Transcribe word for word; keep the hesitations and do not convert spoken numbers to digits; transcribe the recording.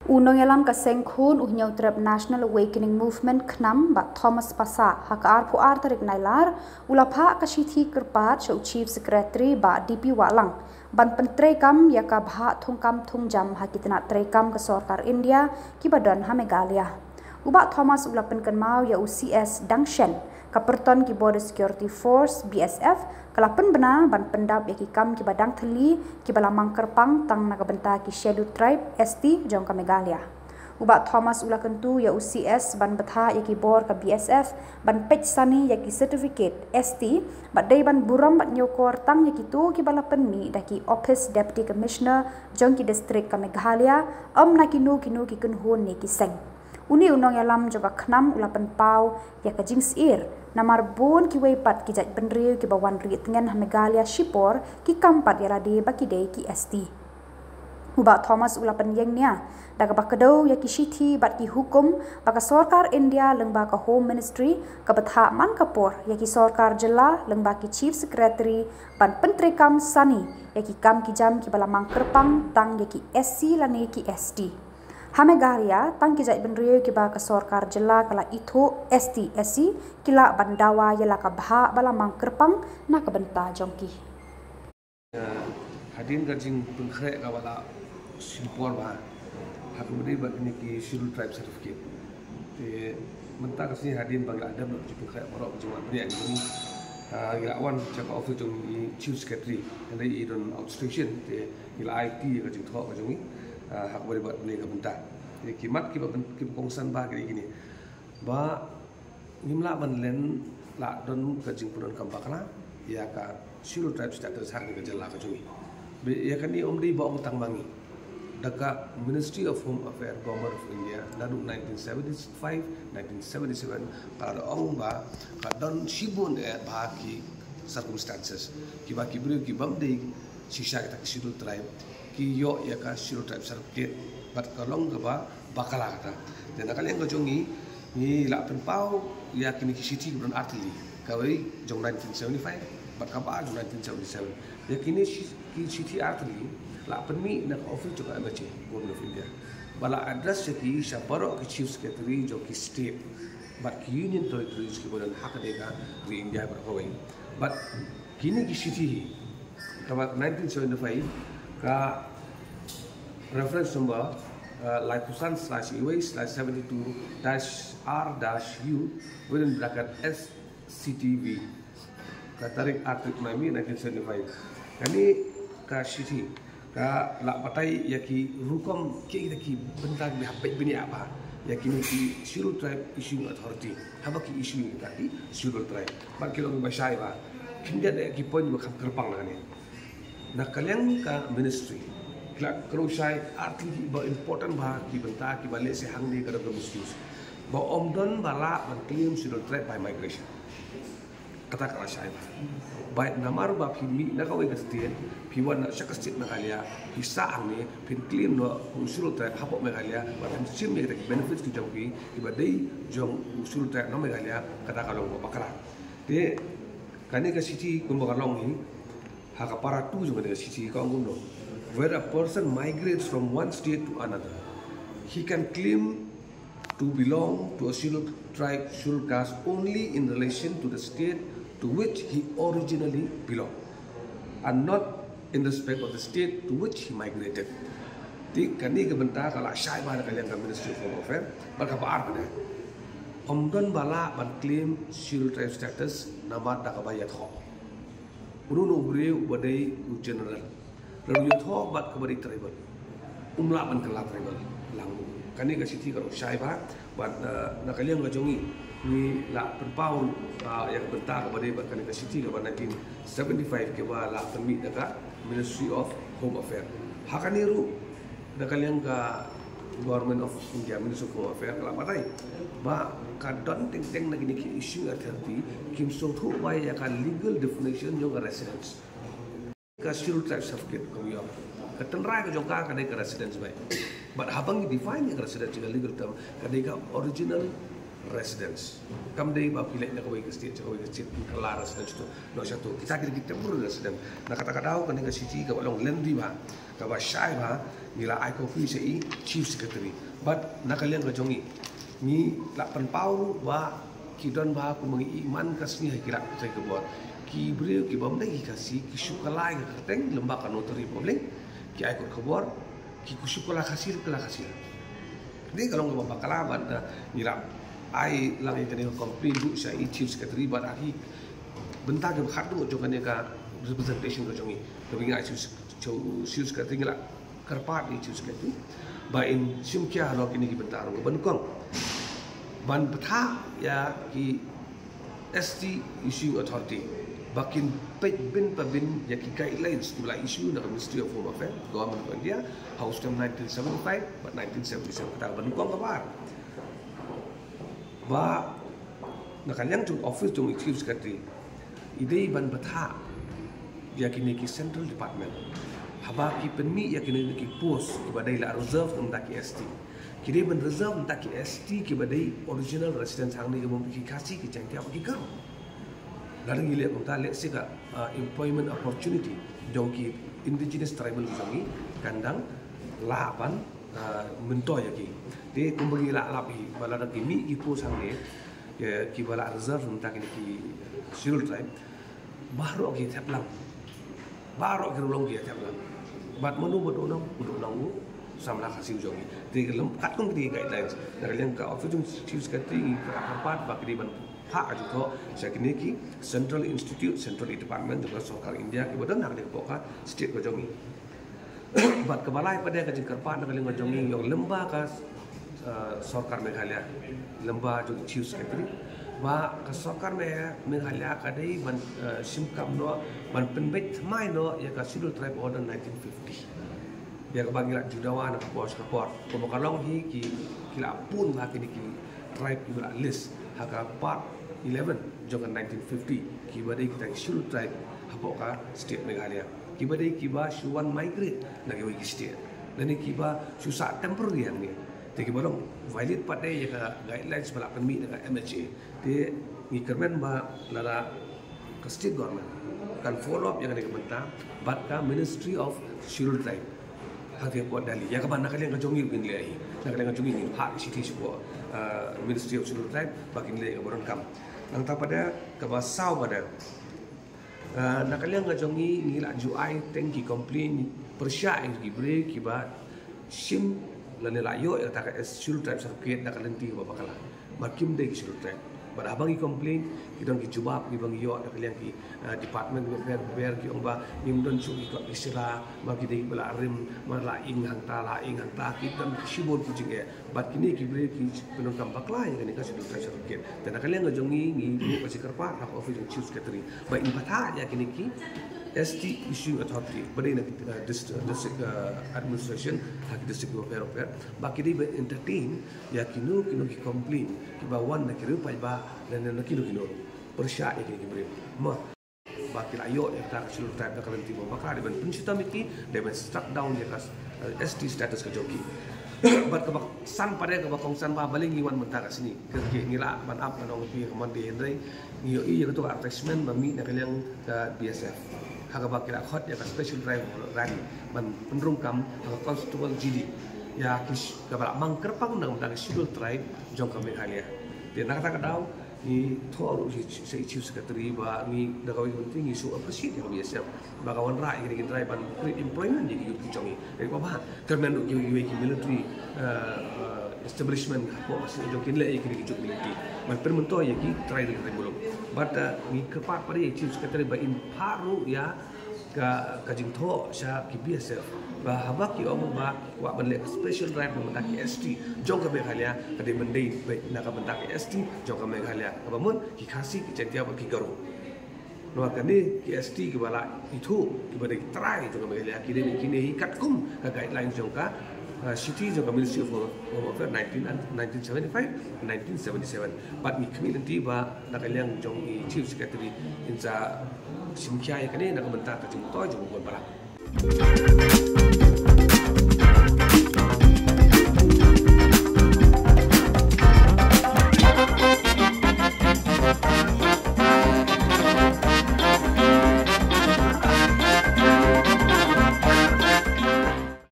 U nongïalam ka seng khun u Hynñiewtrep National Awakening Movement, KHNAM, Bah Thomas Passah, ha ka arphew ar tarik Nailar u la phah ka shithi kyrpad sha u Chief Secretary Bah D P Wahlang ban pyntreikam ïa ka bhah thungkam thungjam ha ki tnat treikam ka sorkar India kiba don ha Meghalaya. U Bah Thomas u la pynkynmaw ïa u C S Dangshen, ka pyrton ki Border Security Force, B S F, ka la pynbna ban pyndap ïa ki kam kiba dang thylli kiba la mang kyrpang tang na ka bynta ki Scheduled Tribe, S T, jong ka Meghalaya. U Bah Thomas u la kyntu ïa u C S ban bthah ïa ki bor ka B S F ban peit sani ïa ki certificate S T, bad dei ban burom bad ñiewkor tang ïa kito kiba la pynmih da ki Office Deputy Commissioner jong ki district ka Meghalaya, ym na kino kino ki kynhun ne ki seng. Une u nongïalam jong ka KHNAM u la pynpaw ïa ka jingsyier namar bun kiwei pat ki jaitbynriew kiba wan rieh tngen ha Meghalaya shipor ki kam pat ïa lade ba ki dei ki S T. U Bah Thomas u la pynïeng nia da kaba kdew ïa ki shithi bad ki hukum ba ka sorkar India lyngba ka Home Ministry ka bthah man ka por ïa ki sorkar jylla lyngba ki Chief Secretary ban pyntreikam sani ïa ki kam ki jam kiba la mang kyrpang tang ïa ki S C lane ki S T. Ha Meghalaya, tang ki jaitbynriew kiba ka sorkar jylla ka la ithuh, S T, S C, ki lah ban dawa ïa la ka bhah ba la mang kyrpang na ka bynta jong ki. Hadien ka jingpynkhreh kaba la shim por bha ha kaba ïadei bad kine ki Scheduled Tribe certificate. Te mynta ka sngi hadien ba ngi la dep noh jingpynkhreh baroh ka jingwan bniah jong ngi, ngi la wan sha ka office jong i Chief Secretary, hynrei i don outstation, te ngi la aiti ïa ka jingthoh ka jong i ha kaba ïadei bad kane ka bynta. Te ki mat kiba kongsan bha ki dei kine, ba ngim lah ban len, la don ka jingpyndonkam bakla ïa ka Scheduled Tribe status ha kane ka jylla ka jong ngi. Ba ïa kane ym dei ba ong tang ma ngi. Da ka Ministry of Home Affairs, Government of India, naduh nineteen seventy-five, nineteen seventy-seven, ka la ong ba ka don shibun eh bha ki circumstances kiba ki briew kibym dei shisha kita ki Scheduled Tribe ki ïoh ïa ka Scheduled Tribe certificate, bad ka long kaba bakla kata. Te na ka liang ka jong ngi, ngi la pynpaw ïa kine ki shithi kiba don artylli, kawei jong nineteen seventy-five bad kaba ar jong nineteen seventy-seven. Ïa kine ki shithi artylli la pynmih na ka office jong ka M H A, Government of India, ba la address ïa ki sha baroh ki Chief Secretary jong ki state bad ki Union Territories kiba don ha kane ka ri India baroh kawei. Bad kine ki shithi hi, kaba nineteen seventy-five, ka reference number, uh, laiphew san slash iwei slash seventy-two dash R dash U, within bracket S C T V, ka tarik ar tarik Naiwieng nineteen seventy-five. Kane ka shithi ka la batai ïa ki rukom, ki, ki, ki bynta kiba hap peit bniah bha ïa kine ki Scheduled Tribe Issuing Authority haba ki issue ïa kita ki Scheduled Tribe. Bad ki long kiba shai bha, khyndiat ïa ki point ba kham kyrpang na kane. Na ka liang ka ministry ki la kdew shai artylli kiba important bha, ki bynta kiba lehse hangne ka don ka misuse, ba ym don ba lah ban claim Scheduled Tribe by migration. Kata ka la shai bha. Ba namar ba phi mih na kawei ka state, phi wan na sha ka state Meghalaya, phi sah hangne, phin claim noh u Scheduled Tribe hapoh Meghalaya, ba phin shim ïa kita ki benefits ki jong phi kiba dei jong u Scheduled Tribe na Meghalaya, kata ka long kaba bakla. Te kane ka shithi kumba ka long hi, ha ka para two jong kane ka shithi ka ong kumno: Where a person migrates from one state to another, he can claim to belong to a Scheduled Tribe, Scheduled Caste only in relation to the state to which he originally belonged, and not in respect of the state to which he migrated. Te kane ka bynta ka la shai bha na ka liang ka Ministry of Home Affairs. Bad kaba ar pat, ym don ba lah ban claim Scheduled Tribe status namar da kaba ïathoh. Uno uno u briew uba dei u general, lada u ïathoh bad kaba dei tribal, um lah ban kylla tribal lang. Kane ka shithi ka long shai bha. Bad, eh, na ka liang ka jong ngi, ngi la pynpaw, ah, ïa ka bynta kaba dei bad kane ka shithi kaba nineteen seventy-five kaba la pynmih da ka Ministry of Home Affairs. Ha kane ruh, na ka liang ka Government of India, Ministry of Home Affairs, ka la batai ba ka don teng teng na kine ki issuing authority kim sngewthuh ba ïa ka legal definition jong ka residence. Ka Scheduled Tribe certificate ka ïoh, ka tynrai ka jong ka ka dei ka residence beit. Bad haba ngi define ïa ka residence in a legal term, ka dei ka original residence. Kam dei ba phi leit na kawei ka state sha kawei ka state, phin kylla residence to, noh shato. Kita ki dei ki temporary resident. Na kata ka daw kane ka shithi kaba long lengthy bha. Kaba shai ba ngi la ai copy sha i Chief Secretary. Bad na ka liang ka jong ngi, ngi la pynpaw ruh ba ki don ba kumba ngi i man ka sngi ha ki lad kyrteng khubor, ki briew ki bym dei ki Khasi ki shu kylla ïa ka kyrteng lem bad ka notary public, ki ai kot khubor ki shu kylla Khasi, kylla Khasi. Dei ka long kaba bakla bad, uh, ngi la ai lang ïa kane ka complaint ruh sha i Chief Secretary bad ha ki bynta kiba khatduh jong kane ka representation ka jong ngi, kaba ngi ai sha u Chief Secretary, ngi la kyrpad ïa u Chief Secretary ba in shim khia halor kine ki bynta ruh, ban kong ban bthah ïa ki S T Issuing Authority ba kin peit bynta bynta ïa ki guidelines kiba la issue na ka Ministry of Home Affairs, Government of India, ha u snem nineteen seventy-five bad nineteen seventy-seven. Kata ka ban kong kaba ar ba na ka liang jong office jong u Chief Secretary, i dei ban bthah ïa kine ki central department haba ki pynmih ïa kine ki post kiba dei la reserve na bynta ki S T. Ki dei ban reserve na bynta ki S T kiba dei original residents hangne, kiba ki Khasi, ki Jaiñtia bad ki Garo. Lada ngi leh kumta, lehse ka, uh, employment opportunity jong ki indigenous tribal jong ngi kan dang lah ban, uh, myntoi ïa ki. Te kumba ngi la lap hi ba lada ki mih ki post hangne, ïa kiba la reserve na bynta kine ki Scheduled Tribe, baroh ki thep lang, baroh ki riewlong ki thep lang. Bad mano ba duh nong, u duh nong u samla Khasi u jong ngi. Te ka lem katkum kine ki guidelines, na ka liang ka office jong Chief Secretary ngi kyrpad ba ki dei ban phah ka jingthoh sha kine ki central institute, central department jong ka sorkar India kiba don ha kane ka poh ka state ka jong ngi. Bad kaba lai pat de ka jingkyrpad na ka liang ka jong ngi ïa u lem bad ka, uh, sorkar Meghalaya, lem bad jong Chief Secretary, ba ka sorkar Me-, Meghalaya ka dei ban, uh, shim kam noh, ban pynbeit thymmai noh ïa ka Scheduled Tribe Order nineteen fifty. Ïa kaba ngi la ju dawa na ka por sha ka por, kumba ka long hi ki, ki la pun ba kine ki tribe kiba la list ha ka part eleven jong ka nineteen fifty, kiba dei kita ki Scheduled Tribe hapoh ka state Meghalaya, kiba dei kiba shu wan migrate na kiwei ki state, lane kiba shu sah temporary hangne. Te kiba long violate pat de ïa ka guidelines ba la pynmih na ka M H A. Te ngi kyrmen ba lada ka state government kan follow up ïa kane ka bynta bad ka Ministry of Scheduled Tribe ha ka pdeng Delhi, ïa kaba na ka liang ka jong ngi ruh ngin leh hi, na ka liang ka jong ngi ngin phah shithi shapoh, uh, Ministry of Scheduled Tribe ba kin leh ïa kaba donkam. Nangta pat de kaba saw pat de, uh, na ka liang ka jong ngi ngi la ju ai teng ki complaint pyrshah ïa ki briew kiba shim lane la ïoh ïa kata ka Scheduled Tribe certificate da ka lynti kaba bakla, ba kim dei ki Scheduled Tribe. Bad haba ngi complain, ki don ki jubab kiba ngi ïoh na ka liang ki, eh, department kiba pher pher, ki ong ba ngim don shuh ki kot ki sla, ba ki dei ba la rim, ba la ing hangta, la ing hangta, ki don shibun ki jingeh. Bad kine ki briew ki pyndonkam bakla ïa kane ka Scheduled Tribe certificate. Te na ka liang ka jong ngi, ngi ruh ka jingkyrpad ha ka office jong Chief Secretary ba in bthah ïa kine ki S T Issuing Authority ba dei na ki, eh, dist-, district, eh, administration ha ki district kiba pher pher, ba ki dei ban entertain ïa kino kino ki complaint kiba wan na ki riew paidbah lane na kino kino pyrshah ïa kine ki briew. Mo, ba ki la ïoh ïa kata ka Scheduled Tribe da ka lynti ba bakla, dei ban pynshitom ïa ki, dei ban struck down ïa ka, eh, S T status ka jong ki. Bad kaba san pat de, kaba kongsan ba balei ngi wan mynta ka sngi, kyrkieh ngi lah ban ap ban ong ïa phi ha ka Monday, hynrei ngi ïohi ïa kato ka advertisement ba mih na ka liang ka B S F ha kaba ki la khot ïa ka special drive rally ban pynrung kam ha ka Constable G D ïa ki sh-, kaba la mang kyrpang na ka bynta ka Scheduled Tribe jong ka Meghalaya. Te na kata ka daw ngi thoh ruh sha, sha i Chief Secretary ba ngi da kawei ka lynti ngi shu appreciate ïa ka B S F ba ka wanrah ïa kine ki drive ban create employment ïa ki youth ki jong ngi. Dei kaba bha, kyrmen ruh kiwei kiwei ki military, eh, eh, establishment hapoh ka state jong ngi kin leh ïa kine ki youth military ban pynmyntoi ïa ki trai ri trai muluk. Bad, eh, ngi kyrpad pat ïa i Chief Secretary ba in phah ruh ïa ka, ka jingthoh sha ki B S F ba haba ki ong ba ki kwah ban leh ka special drive na ka bynta ki S T jong ka Meghalaya, ka dei ban dei beit na ka bynta ki S T jong ka Meghalaya, kaba mut ki Khasi, ki Jaiñtia bad ki Garo. Namar kane ki S T kiba la ithuh kiba dei ki trai jong ka Meghalaya, ki dei beit kine hi katkum ka guidelines jong ka, uh, shithi jong ka Ministry of Home, Home Affairs nineteen, nineteen seventy-five, nineteen seventy-seven. Bad ngi khmih lynti ba na ka liang jong i Chief Secretary in sa shim khia ïa kane na ka bynta ka jingmyntoi jong u khun balang.